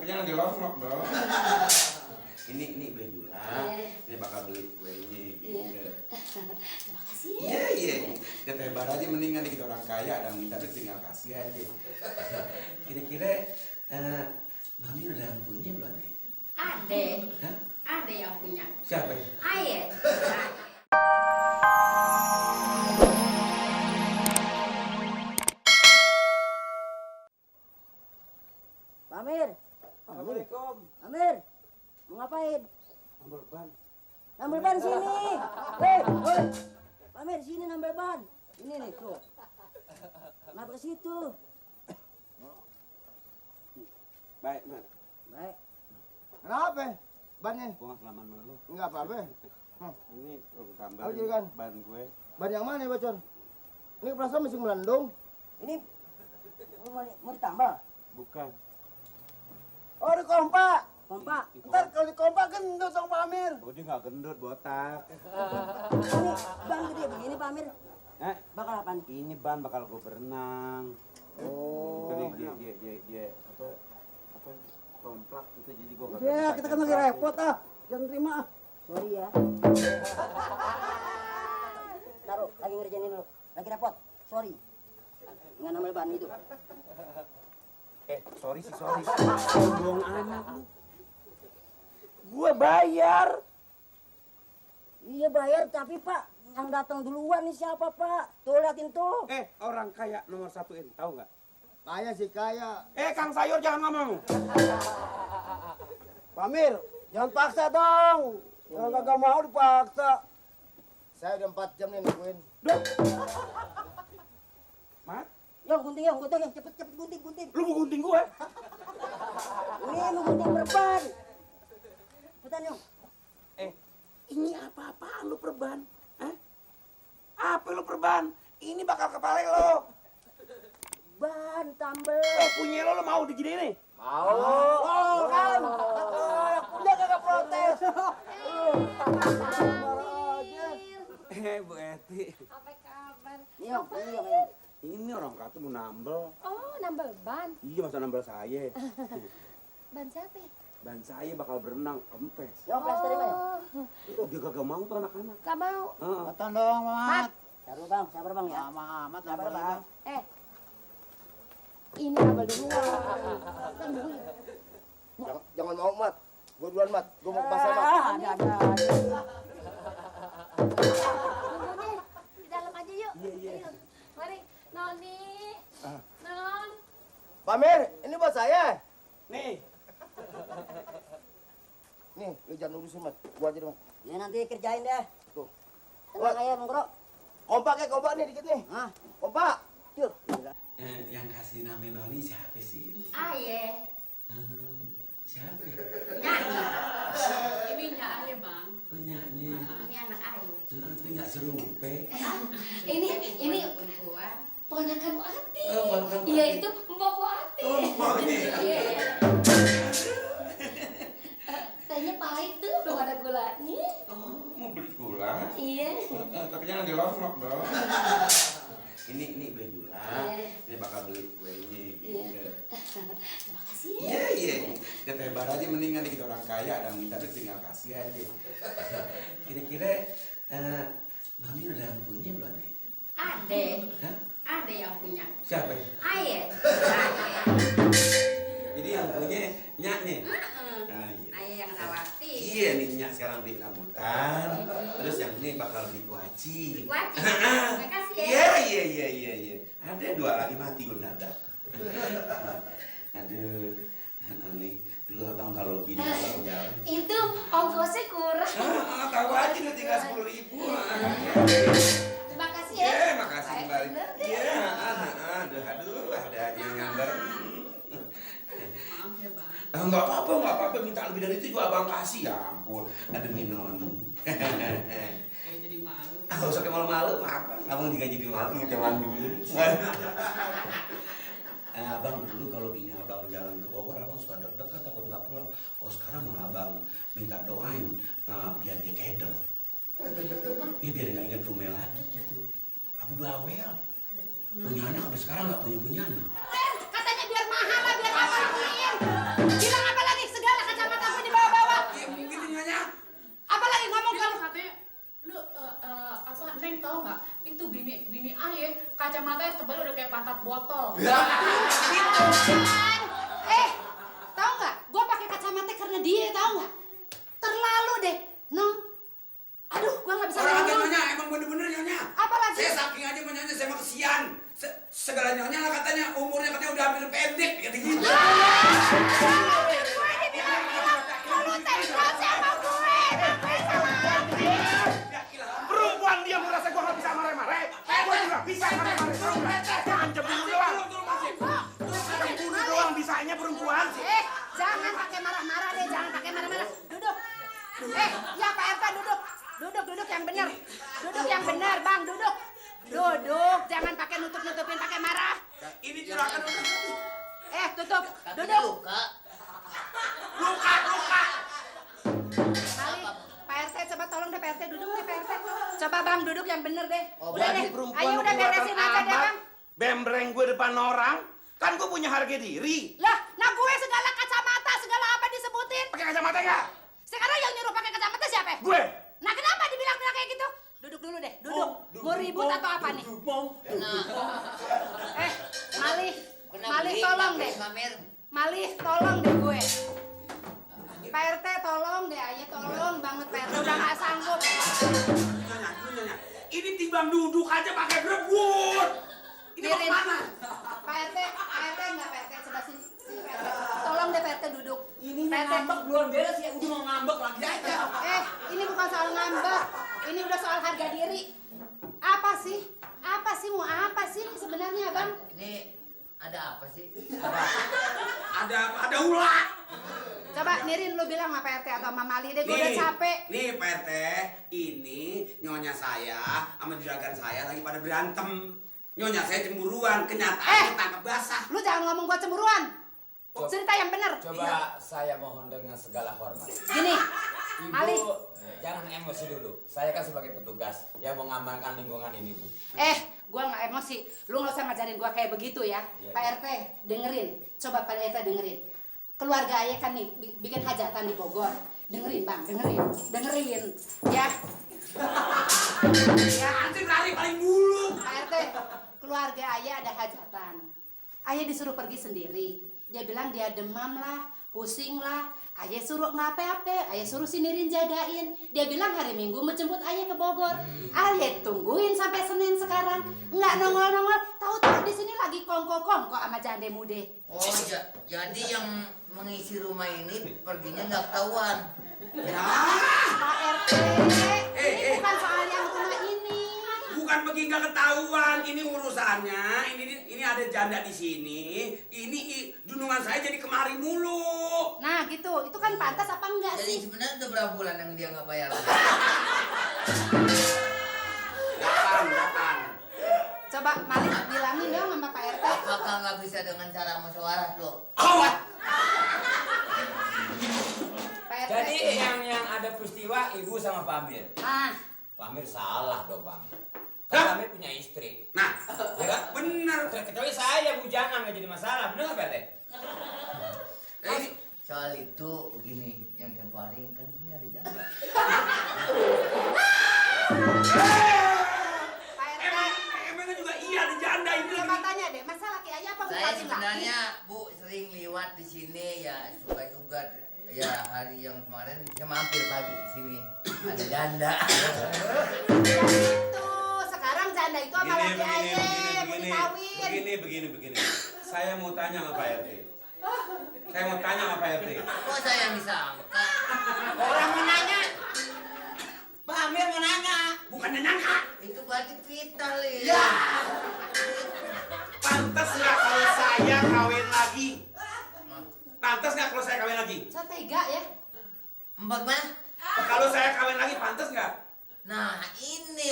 tapi jangan dilongok dong. Ini beli gula, ini bakal beli kuenya gitu. Terima kasih ya. Iya. Kita tebar aja mendingan nih, kita orang kaya dan minta duit tinggal kasih aja. Kira-kira Noni udah yang punya belum nih? Ada. Hah? Ada yang punya. Siapa ya? Ayah. Pak Amir. Assalamualaikum. Amir. Mau ngapain? Nambel ban. Nambel ban sini. Hei. Pak Amir sini nambel ban. Ini nih tuh. Kenapa ke situ? Baik, Mat. Baik. Kenapa? Bannya? Gua nggak selaman sama lu. Enggak apa-apa. Ini gambar Apa juragan? ban gue. Ban yang mana ya, Bacon? Ini perasaan masih melendung. Ini mau ditambal? Bukan. Oh, di kompak. Kompak. Ntar kalau di kompak gendut dong Pak Amir. Oh, dia nggak gendut, botak. Ini ban gede begini Pak Amir. Bakal apaan? Ini ban bakal gue berenang. Oh. Jadi dia apa komplak itu, jadi gue Ya, kita kan lagi repot ah. Jangan terima ah. Sorry ya. Taruh, lagi ngerjain ini dulu. Lagi repot. Sorry. Nggak nambel ban itu. Sorry. Bohong amat lu. Gue bayar. Iya bayar, tapi Pak, yang datang duluan nih siapa Pak? Tuh liatin tuh. Orang kaya nomor 1 tahu nggak? Kaya sih kaya. Kang Sayur jangan ngomong. Pak Amir, jangan paksa dong. Kalau kagak mau dipaksa. Saya udah 4 jam nih nungguin. Mat, Gunting, cepet gunting. lu mau gunting gue? Ini mau gunting perban. Cepetan Yong. Ini apa-apaan lu perban? Apa lu perban? Ini bakal kepala lo. Ban, tambel. Punya lo mau digini nih? Mau. Oh, kan. Punya kagak protes. Marah aja. Bu Eti. Apa kabar? Nih Yong. Ini orang kata mau nambel. Oh, nambel ban. Iya, masa nambel saya. Ban siapa ya? Dan saya bakal berenang, kempes. Yong, plasterin Pak Yong. Itu dia kagak mau tuh anak-anak. Gak mau. Potong dong, Mat. Sabar Bang, sabar Bang ya. Amat, Sabar Bang. Ini nambel duluan. Kan dulu. Jangan mau, Mat. Gua duluan, Mat. Gua mau ke pasar, Mat. Ada. Tunggunya di dalam aja yuk. Iya. Ayo. Mari, Noni. Non. Pak Amir, ini buat saya. Nih, Nih, lu jangan urusin, Mat. Gua aja dong. Ya nanti kerjain deh. Tuh. Tenang aja Bang Bro. Kompak nih dikit nih. Hah? Kompak. Yuk. yang kasih nama Noni siapa sih? Ayah. Siapa? Nyanyi. Ini nyanyi bang. Oh, nyanyi. Ini anak ayah. Tapi nggak serupa. Ini ponakan Bu Ati. Oh, ponakan Bu Iya Ati. itu Mbak Bu Ati. Oh, Mbak Ati. Iya. Tehnya pahit tuh, belum ada gulanya. Oh, mau beli gula? Iya. Tapi jangan dilongok dong. Ini beli gula, ini bakal beli kuenya gitu. Terima kasih ya. Iya. Kita tebar aja mendingan nih, kita orang kaya dan minta duit tinggal kasih aja. Kira-kira Noni udah yang punya belum nih? Ada. Hah? Ada yang punya. Siapa ya? Ayah. Jadi yang punya Nyak nih? Iya. Ayah yang rawati. Iya nih, Nyak sekarang beli rambutan. Terus yang ini bakal beli kuaci. Wajib. Terima kasih ya. Iya. Ada 2 lagi mati benadak. Aduh, Noni. Dulu abang kalau bini abang jalan. Itu ongkosnya kurang. Tahu aja udah tinggal 10.000. Terima kasih ya. Iya, makasih Baik, kembali. bener deh. Iya, aduh, ada aja yang nyamber. Maaf ya bang. Enggak apa-apa, minta lebih dari itu juga abang kasih, ya ampun. Ada Noni. Jadi malu. Gak usah kayak malu-malu, abang juga jadi malu, zaman dulu. Abang dulu kalau bini abang jalan ke Bogor, abang suka deg-degan takut nggak pulang. Oh sekarang malah abang minta doain biar dia keder. Iya biar nggak inget rumah lagi gitu. Abi bawel. Punya anak sampai sekarang nggak punya anak. Katanya biar mahal lah, biar apa? Bilang apa Neng tahu nggak? Itu bini aye kacamatanya tebal udah kayak pantat botol. Tahu nggak? Gue pakai kacamata karena dia, tahu nggak? Terlalu deh, Nong. Aduh, gue nggak bisa Orang ngomong. Nyonya, emang bener-bener Nyonya. Apa lagi? Saya saking aja mau Nyonya, saya mah kesian. Segala Nyonya lah katanya, umurnya katanya udah hampir pendek, kata gitu. Gue dibilang-bilang, lu tega sama gue, ngapain sama Andri? Perempuan dia merasa gua nggak bisa marah-marah. Gua juga bisa marah-marah. Jangan cemburu doang. Cemburu doang bisanya perempuan. Jangan pakai marah-marah deh, jangan pakai marah-marah. Duduk. Ya Pak RT duduk. Duduk yang benar. Duduk yang benar, Bang, duduk. Duduk, jangan pakai nutup-nutupin pakai marah. Ini juragan Tutup. Duduk. luka. Mali, Pak RT coba tolong deh Pak RT duduk deh Pak RT. Coba Bang duduk yang bener deh. Udah deh. Ayo udah beresin aja deh Bang. Bembreng gue depan orang. Kan gue punya harga diri. Lah, nah gue segala kacamata, segala apa disebutin. Pakai kacamata nggak? Sekarang yang nyuruh pakai kacamata siapa? Gue. Nah kenapa dibilang-bilang kayak gitu? Duduk dulu deh, duduk. Mau ribut atau apa nih? Malih tolong deh. Malih tolong deh gue. Pak RT tolong deh, Ayah tolong banget Pak RT udah gak sanggup. Nyonya. Ini timbang duduk aja pakai berebut. Ini mau Biarin. kemana? Pak RT enggak Pak RT sebelah sini. Sini Pak RT. Tolong deh Pak RT duduk. Ini Pak RT. ngambek belum beres ya, udah mau ngambek lagi aja. Ini bukan soal ngambek. Ini udah soal harga diri. Apa sih? Mau apa sih sebenarnya, Bang? Ini ada apa sih? Ada ular. Coba Nirin lu bilang sama Pak RT atau sama Mali deh, gue udah capek. Nih Pak RT, ini nyonya saya sama juragan saya lagi pada berantem. Nyonya saya cemburuan, kenyataannya tangkap basah. Lu jangan ngomong gua cemburuan. Cerita yang bener. Coba saya mohon dengan segala hormat. Gini, Mali. Ibu, jangan emosi dulu. Saya kan sebagai petugas yang mengamankan lingkungan ini, Bu. Gua nggak emosi. Lu nggak usah ngajarin gua kayak begitu ya. Iya, Pak RT, dengerin. Coba Pak RT dengerin. Keluarga ayah kan nih bikin hajatan di Bogor. Dengerin, Bang, dengerin. Ya. Ya. Nanti lari paling dulu. Pak RT, keluarga ayah ada hajatan. Ayah disuruh pergi sendiri. Dia bilang dia demam lah, pusing lah. Ayah suruh ngapain? Ayah suruh si Nirin jagain. Dia bilang hari Minggu mau jemput ayah ke Bogor. Ayah tungguin sampai Senin sekarang. Nggak nongol-nongol. Tahu-tahu di sini lagi kongko-kongko sama jande mude. Oh, jadi yang mengisi rumah ini perginya nggak ketahuan. Pak RT, ini bukan soal yang rumah ini. Bukan pergi nggak ketahuan, ini urusannya. Ini ada janda di sini. Ini junungan saya jadi kemari mulu. Nah gitu, itu kan pantas apa enggak Jadi sih? sebenarnya udah berapa bulan yang dia nggak bayar? Datang. Coba Malik bilangin dong sama Pak RT. Apakah nggak bisa dengan cara musyawarah tuh? Pak RT. Jadi yang ada peristiwa Ibu sama Pak Amir. Pak Amir salah dong, Bang. Kan Pak Amir punya istri. Nah, Ya kan? bener. Kecuali saya bujangan nggak jadi masalah. Bener nggak, Pak RT? Soal itu begini, yang tiap hari kan ini ada janda. Pak RT. Emangnya juga iya ada janda ini. Coba tanya deh, masa laki ayah apa Saya bukan laki? sebenarnya Bu sering liwat di sini ya suka juga ya hari yang kemarin saya mampir pagi di sini ada janda. Itu sekarang janda itu apa laki ayah mau dikawin? Begini. Saya mau tanya sama Pak RT. Kok saya yang disangka? Orang mau nanya. Pak Amir mau nanya. Bukan nyangka. Itu berarti vital Ya. Pantas nggak kalau saya kawin lagi? Pantas nggak kalau saya kawin lagi? So tega ya? Mbak mana? Kalau saya kawin lagi pantas nggak? Nah ini